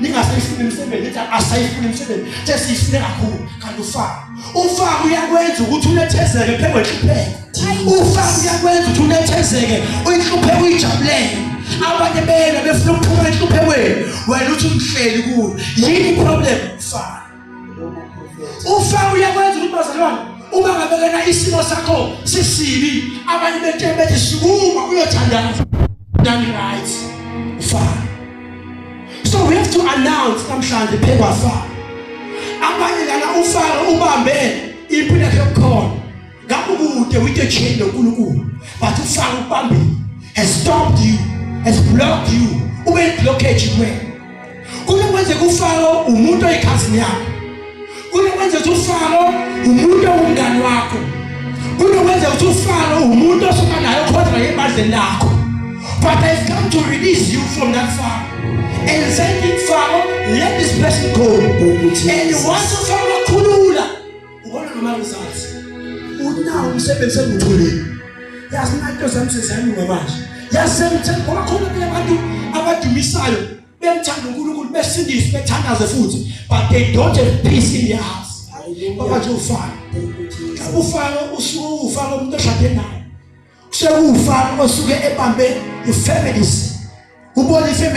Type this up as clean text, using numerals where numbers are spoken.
Ningasayifuni imisebenzi, nithi asayifuni imisebenzi, sesiyifune kakhulu. Kanti ufaka, ufaka uyakwenza ukuthi unethezeke phezu kwenhlupheko. Ufaka uyakwenza ukuthi unethezeke, uyinhlupheko uyijabulele. Abanye bena befuna ukuphuma enhluphekweni, wena uthi umhleli kuyo. Yini problem? Ufaka, ufaka uyakwenza ukuthi, bazalwane, uma ngabe kena isimo sakho sisibi, abanye bethe bethi sukuma uyothandaza, done right, ufaka. So we have to announce namhlanje phekwafa abanye lana, ufaka ubambe impilo yakhe yokukhona ngakukude with the chain noNkulunkulu, but ufaka ubambile, has stopped you, has blocked you, ube blockage kuwena. Kunokwenzeka ufako umuntu oyikhazini yakho, kunokwenzeka ukuthi ufako umuntu owumngani wakho, kunokwenzeka ukuthi ufako umuntu osuka naye okhonza naye ebandleni lakho, but I've come to release you from that Pharaoh and say, "Pharaoh, let this person go." And once ufaro wakhulula, ubona ngama-results, unawo umsebenzi sengutholile, yazi nanto zami seziyalunga manje, yazi sengithemba, ngoba khona abanye abantu abadumisayo, bemthanda uNkulunkulu, besindiswe, bethandaze futhi, but they don't have peace in their hearts. Baba nje ufana ufana usuke ufana umuntu oshade naye, kusuke ufana osuke ebambe i-families, ubona i-family.